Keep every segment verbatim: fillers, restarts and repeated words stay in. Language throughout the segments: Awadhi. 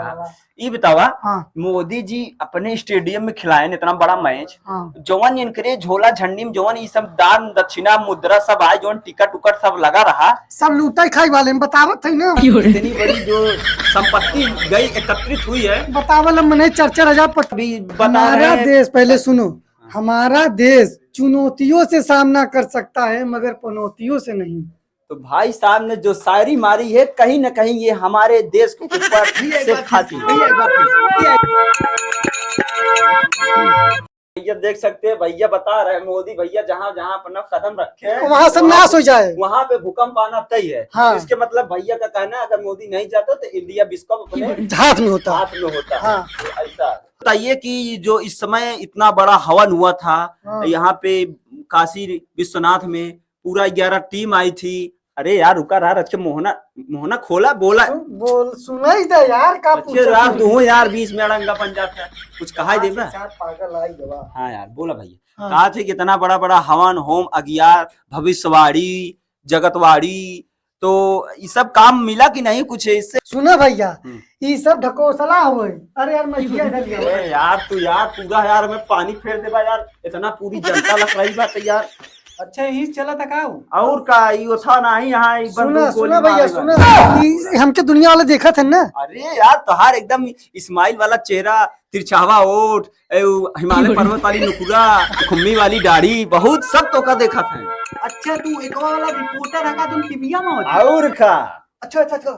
ई बतावा, हाँ। मोदी जी अपने स्टेडियम में खिलाए इतना बड़ा मैच, हाँ। जवन इनकरे झोला झंडी में जवन ई सब दान दक्षिणा मुद्रा सब आए, जवन टिकट उकट सब लगा रहा, सब लूटा खाई वाले में बतावत है ना। इतनी बड़ी जो संपत्ति गई, एकत्रित हुई है, बतावल हम नहीं, चार चार हजार पट-, अभी बता रहे हमारा हैं। देश, पहले सुनो, हमारा देश चुनौतियों से सामना कर सकता है, मगर पनौतियों से नहीं। तो भाई साहब ने जो शायरी मारी है, कहीं ना कहीं ये हमारे देश के ऊपर ये से बात खाती है। ये बात है। ये भैया देख सकते हैं, भैया बता रहे हैं, मोदी भैया जहाँ जहाँ अपना कदम रखे हैं, वहाँ सब वहाँ नाश हो जाए। वहाँ पे भूकंप आना तय है। हाँ। इसके मतलब भैया का कहना है, अगर मोदी नहीं जाता तो इंडिया विश्व कप अपने हाथ में होता। हाथ में होता। हाँ। तो ऐसा बताइए कि जो इस समय इतना बड़ा हवन हुआ था, हाँ। यहाँ पे काशी विश्वनाथ में पूरा ग्यारह टीम आई थी। अरे यार, रुका रहा, रच के मोहना, मोहना खोला, बोला। सुन, बोल, सुनाई दे यार, का अच्छे पूछत यार, है? तू हो यार, बीच में अड़ंगा बन जाता है, कुछ कहा ही हाँ, देबा। साहब, पागल आई गवा। हाँ यार, बोला भैया। हाँ। कहा थे कि इतना बड़ा बड़ा हवन, होम, अगियार, भविष्यवाणी, जगतवाणी, तो ये सब काम मिला कि नहीं कुछ इससे? सुना भैया, हम्म। ये सब ढकोसला होए। अरे यार, मैं किया इधर गया। अरे यार, तू यार, पूरा यार, हमें पानी फेर देबा यार, इतना पूरी जनता लख रही बा, तो यार। अच्छा, यही चला था का वो? और का, ई ओछा नाही, यहाँ ई सुना, बंदूक गोली सुना भैया, मारेगा। सुना। ई हमके दुनिया वाले देखत हैं ना। अरे यार, तोहार एकदम इस्माइल वाला चेहरा, तिरछावा ओठ, ए, उ हिमालय पर्वत वाली नुकुरा, खुम्मी वाली दाढ़ी, बहुत सब तोका देखत हैं। अच्छा, तू एकवा वाला रिपोर्टर है का, तुम टीवीया में होता? और का? अच्छा, अच्छा, अच्छा।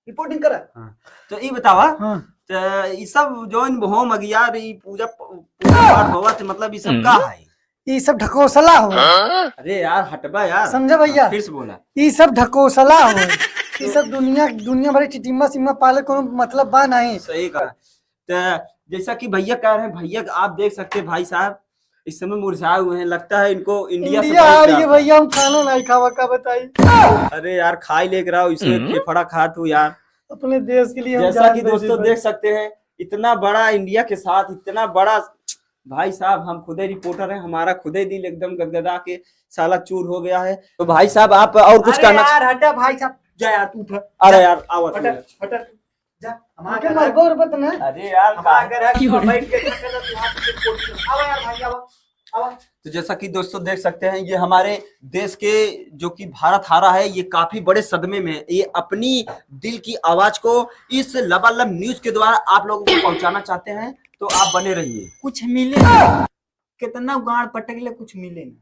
रिपोर्टिंग करा। हाँ। तो ई बतावा, हाँ। तो ई सब जौन होम अगियार, ई पूजा प-, पूजा पाठ होवत है, मतलब ई सब का हम्म। है? ई सब ढकोसला हो। अरे यार, हटबा यार। समझे भैया? हाँ, फिर से बोला। ई सब ढकोसला हो। ई सब दुनिया, दुनिया भर टिटिम्मा सिम्मा पाले कोनो मतलब बा नहीं। सही कहा। तो जैसा कि भैया कह रहे हैं, भैया आप देख सकते हैं, भाई साहब इस समय मुरझाए हुए हैं, लगता है इनको इंडिया से इंडिया बहुत हार प्यार गई था। भैया, हम खाना नहीं खावा, का बताई? अरे यार, खाई लेके रहो, इसमें हम्म। फेफड़ा खा तू यार। अपने देश के लिए हम जैसा जान कि दे दोस्तों देबे। देख सकते हैं, इतना बड़ा इंडिया के साथ, इतना बड़ा, भाई साहब, हम खुदे रिपोर्टर हैं, हमारा खुदे दिल एकदम गदगदा के साला चूर हो गया है। तो भाई साहब, आप और कुछ अरे कहना यार, हटा भाई साहब, जा यार, तू उठा। अरे यार, आओ, हटा, हटा। जा, हमारा आगे घर है। मरबो उरबो तो ना। अरे यार, हमारा घर है, तू बैठ के क्या कर रहा, तू वहाँ पे रिपोर्ट कर। आओ यार भाई, आओ, आओ। तो जैसा कि दोस्तों देख सकते हैं, ये हमारे देश के, जो कि भारत हारा है, ये काफी बड़े सदमे में है। ये अपनी दिल की आवाज को इस लबालब न्यूज के द्वारा आप लोगों को पहुंचाना चाहते हैं, तो आप बने रहिए। कुछ मिले ना, कितना गांड पटक ले, कुछ मिले ना।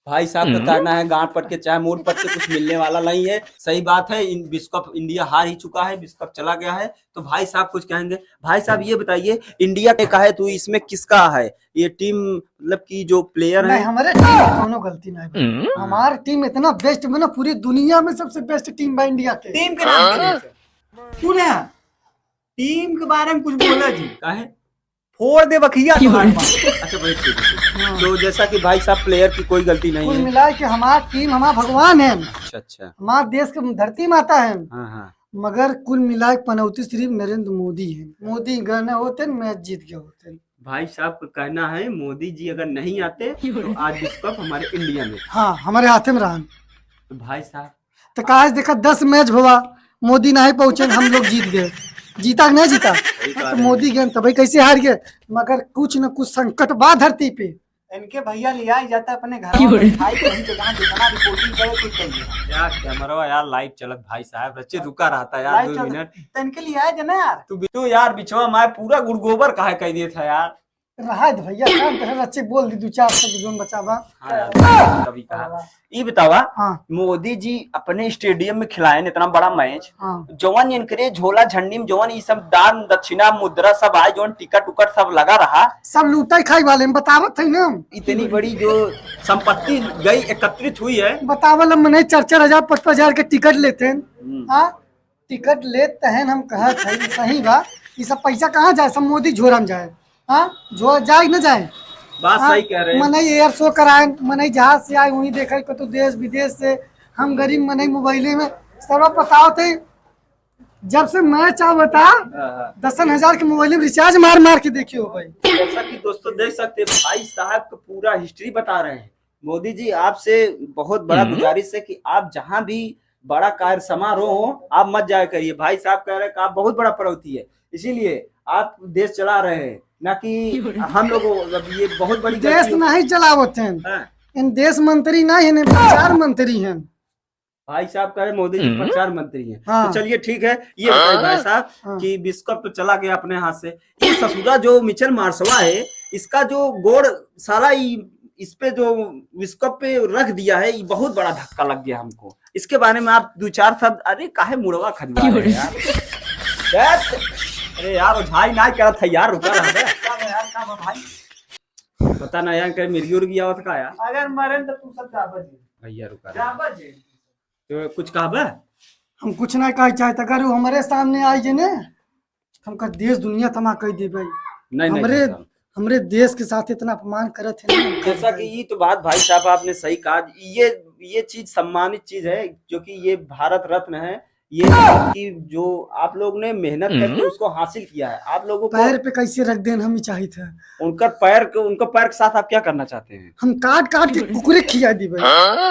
भाई साहब का हम्म। कहना है, गांड पट के चाहे मूड़ पट के कुछ मिलने वाला नहीं है। सही बात है, इन-, विश्व कप इंडिया हार ही चुका है, विश्व कप चला गया है। तो भाई साहब कुछ कहेंगे। भाई साहब, ये बताइए, इंडिया ने कहा है, तो इसमें किसका है ये टीम, मतलब कि जो प्लेयर नहीं, है? हमारे टीम में कोनो गलती नहीं है। हम्म। हमार टीम इतना बेस्ट बना, पूरी दुनिया में सबसे बेस्ट टीम बा इंडिया के। टीम के नाम हाँ? करिए सर। तू ना टीम के बारे में कुछ बोला जी। काहे? फोड़ दे बखिया क्यों? तुम्हारे पास। अच्छा भाई, ठीक है, ठीक है। हाँ। तो जैसा कि भाई साहब, प्लेयर की कोई गलती नहीं कुल है। मिला के हमार टीम हमार भगवान है। अच्छा, अच्छा। हमार देश के धरती माता है। हाँ, हाँ। मगर कुल मिला के पनौती सिर्फ नरेंद्र मोदी है। मोदी गए न होते न मैच जीत गए होते। भाई साहब का कहना है, मोदी जी अगर नहीं आते तो आज विश्व कप हमारे इंडिया में। हाँ, हमारे हाथे में रहा। तो भाई साहब, तो काहे से देखा, दस मैच हुआ, मोदी नहीं पहुंचे, हम लोग जीत गए। जीता कि नहीं जीता? सही कहा तो रहे। मोदी गए, तभी कैसे हार गए? मगर कुछ न कुछ संकट बा धरती पे। इनके भैया ले आई जाता अपने घर क्यों में रे? बैठाई के, वहीं पे जहाँ जितना रिपोर्टिंग करे, कुछ चाहिए। क्या कैमरा यार, लाइव चलत भाई साहब, रच्चे रुका रहता यार, लाइव दो चलत, मिनट। तो इनके लिए आए थे ना यार। तू भी, तू यार बिचवा माय पूरा गुड़ गोबर काहे कह दिए था यार? रहा दे भैया, काम करे, रच्चे बोल दी, दो चार शब्द जोन बचावा। हाँ यार, कभी कहा। ई बतावा, हाँ। मोदी जी अपने स्टेडियम में खिलाए इतना बड़ा मैच, हाँ। जवन इनकरे झोला झंडी में जवन ई सब दान दक्षिणा मुद्रा सब आए, जवन टिकट उकट सब लगा रहा, सब लूटा खाई वाले में बतावत है ना। इतनी बड़ी जो संपत्ति गई, एकत्रित हुई है। बतावल हम नहीं, चार चार हजार, पाँच पाँच हजार के टिकट लेते हैं। हम्म। हाँ, टिकट लेत तहन हम कहत हई, सही बा। ई सब पैसा कहाँ जाए? सब मोदी झोरा में जाए। हाँ, झोरा जाए न जाए? बात हाँ, सही कह रहे हैं। मनई एयर शो कराए, मनई जहाज से आए, वहीं देखे को तो देश विदेश से। हम गरीब मनई मोबाइले में सब बताओ थे, जब से मैच आवता, हाँ, हाँ। दसन हजार के मोबाइल में रिचार्ज मार मार के देखियो भाई। जैसा कि दोस्तों देख सकते हैं, भाई साहब का पूरा हिस्ट्री बता रहे हैं। मोदी जी, आपसे बहुत बड़ा हम्म। गुजारिश है कि आप जहाँ भी बड़ा कार्य समारोह हो, आप मत जाया करिए। भाई साहब कह रहे हैं कि आप बहुत बड़ा पनौती है, इसीलिए आप देश चला रहे हैं, ना कि हम लोग। अब ये बहुत बड़ी देश गलती हो- नहीं चलावत हैं। हाँ। इन देश मंत्री नहीं हैं, प्रचार मंत्री हैं। भाई साहब कह रहे मोदी जी हम्म। प्रचार मंत्री हैं। हाँ। तो चलिए ठीक है, ये बताइए भाई साहब हाँ। कि विश्व कप तो चला गया अपने हाथ से, ये ससुरा जो मिचेल मार्शवा है, इसका जो गोड़ साला इ-, इस पे जो विश्व कप पे रख दिया है, ये बहुत बड़ा धक्का लग गया हमको। इसके बारे में आप दो चार शब्द, अरे काहे मुड़वा खजुआ रहे हैं यार? दैट, अरे यार, वो झाई नाई करत है यार, रुका रहा है। का बा यार, का बा भाई? पता ना यार, कहीं मिर्गी उर्गी आवत का यार? अगर मरेन तो तू सब जाबा जी। भैया रुका रहा। जाबा जी। तो कुछ कहबा? हम कुछ ना कहे चाहत, अगर वो हमरे सामने आई जे ने, हमका देश दुनिया तमा कह देबे। नहीं, नहीं, हमरे, नहीं, नहीं। हमरे देश के साथ इतना अपमान करत है ना, हम का जैसा कि बताई। ये तो बात भाई साहब आपने सही कहा, ये, ये चीज सम्मानित चीज है, जो कि ये भारत रत्न है, ये कि जो आप लोग ने मेहनत करके हम्म। उसको हासिल किया है, आप लोगों को पैर पे कैसे रख देन हम ही चाहित है। उनका पैर के, उनका पैर के साथ आप क्या करना चाहते हैं? हम काट काट के कुकुरे खिया देबे।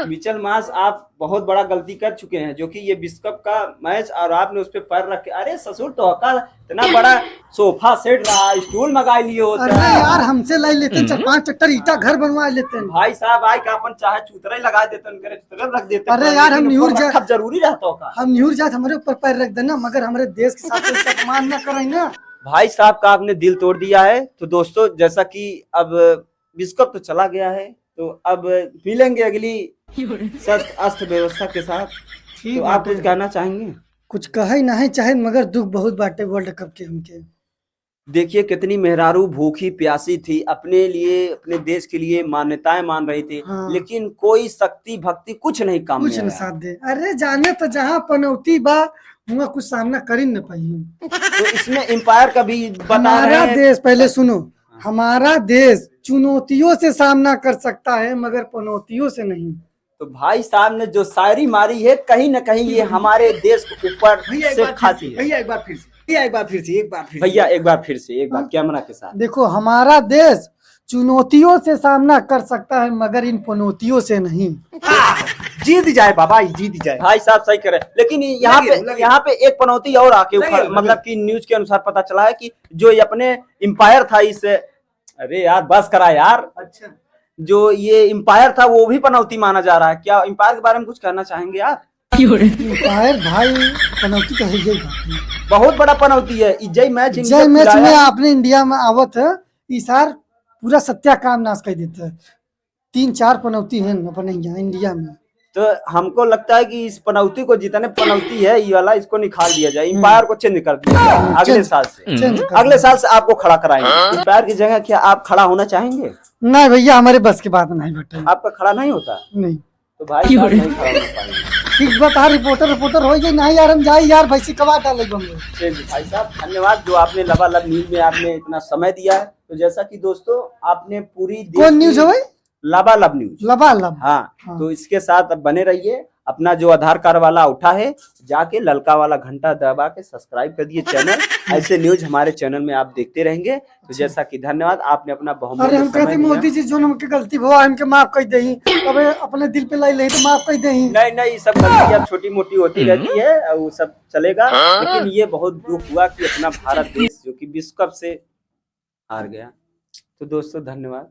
मिचेल मार्श, आप बहुत बड़ा गलती कर चुके हैं, जो कि ये विश्व कप का मैच और आपने उस पे पैर रख के, अरे ससुर तो का इतना बड़ा सोफा सेट रहा, स्टूल मंगा लिए होते अरे हैं। यार, हमसे ले लेते हैं, चार हम्म। पांच ट्रैक्टर ईटा घर बनवा लेते हैं। भाई साहब, आए का अपन चाहे चूतरे लगा देते हैं, उनके चूतरे रख देते हैं, अरे पर यार, हम लेकिन ऊपर निहुर जा-, रखब जरूरी रहता हो का? हम निहुर जात, हमरे ऊपर पैर रख देना, मगर हमरे देश के साथ कोई अपमान ना करे ना। भाई साहब का आपने दिल तोड़ दिया है। तो दोस्तों, जैसा कि अब विश्व कप तो चला गया है, तो अब मिलेंगे अगली शस्त्र अस्त्र व्यवस्था के साथ। ठीक तो आप बाटे। कुछ कहना चाहेंगे? कुछ कहे नहीं चाहे, मगर दुख बहुत बाटे वर्ल्ड कप के हमके। देखिए, कितनी मेहरारू भूखी प्यासी थी, अपने लिए, अपने देश के लिए मान्यताएं मान रही थी, हाँ। लेकिन कोई शक्ति भक्ति कुछ नहीं काम कुछ में न आया। साथ दे। अरे जाने तो जहाँ पनौती बा, हुआ कुछ सामना कर ही न पाई। तो इसमें एम्पायर का भी बता रहे हमारा हैं। देश, पहले सुनो, हाँ। हमारा देश चुनौतियों से सामना कर सकता है, मगर पनौतियों से नहीं। तो भाई साहब ने जो शायरी मारी है, कहीं ना कहीं ये हमारे देश के ऊपर भैया, एक से बार फिर खाती से, है। भैया, एक बार फिर से, भैया, एक बार फिर से, एक बार फिर से, एक बार भैया। कैमरा के साथ। देखो, हमारा देश चुनौतियों से सामना कर सकता है, मगर इन पनौतियों से नहीं। आह, जीत जाए बाबा, जीत जाए। भाई साहब सही कह रहे हैं, लेकिन यहाँ लगे, पे, लगे। यहाँ पे एक पनौती और आके लगे, उखड़, लगे। मतलब कि न्यूज के अनुसार पता चला है कि जो ये अपने एम्पायर था इस, अरे यार, बस करा यार। अच्छा। जो ये एम्पायर था, वो भी पनौती माना जा रहा है। क्या एम्पायर के बारे में कुछ कहना चाहेंगे आप? एम्पायर भाई, पनौती तो है ही बात है। बहुत बड़ा पनौती है। ई जय मैच इनके जय मैच खिलाया में है। आपने इंडिया में आवत है, ई सार पूरा सत्या काम नाश कर देता है। तीन चार पनौती हैं अपने यहाँ इंडिया में। तो हमको लगता है कि इस पनौती को, जितने पनौती है ये वाला, इसको निकाल दिया जाए, हम्म। एम्पायर को चेंज कर दिया जाए हम्म, अगले चेंज, साल से। चेंज कर अगले दिया। साल से आपको खड़ा कराएंगे। एम्पायर की जगह क्या आप खड़ा होना चाहेंगे? नहीं भैया, हमारे बस की बात नहीं बेटे। आपका खड़ा नहीं होता? नहीं। तो भाई साहब नहीं खड़ा हो पाएंगे। ठीक बता, रिपोर्टर, रिपोर्टर हो गई। नहीं यार, हम जाए यार, भैंसी कबाड़ डाले बंगलो। चलिए भाई साहब, धन्यवाद जो आपने लबालब न्यूज में आपने इतना समय दिया है। तो जैसा कि दोस्तों, आपने पूरी देश कौन न्यूज की है भाई? लबालब न्यूज। लबालब। हाँ, हाँ। तो इसके साथ अब बने रहिए। अपना जो आधार कार्ड वाला उठा है, जाके ललका वाला घंटा दबा के सब्सक्राइब कर दिए चैनल। ऐसे न्यूज हमारे चैनल में आप देखते रहेंगे। तो अच्छा। जैसा कि धन्यवाद, आपने अपना बहुमूल्य अरे, हम समय कहते दिया। मोदी जी, जो हमके गलती हुआ, हमके माफ कर देही। अबे, अपने दिल पे लाई ले तो माफ कर देही। नहीं, नहीं, ये सब गलतियाँ छोटी मोटी होती हम्म। रहती है, और वो सब चलेगा। हाँ। लेकिन ये बहुत दुख हुआ कि अपना भारत देश, जो कि विश्व कप से हार गया। तो दोस्तों, धन्यवाद।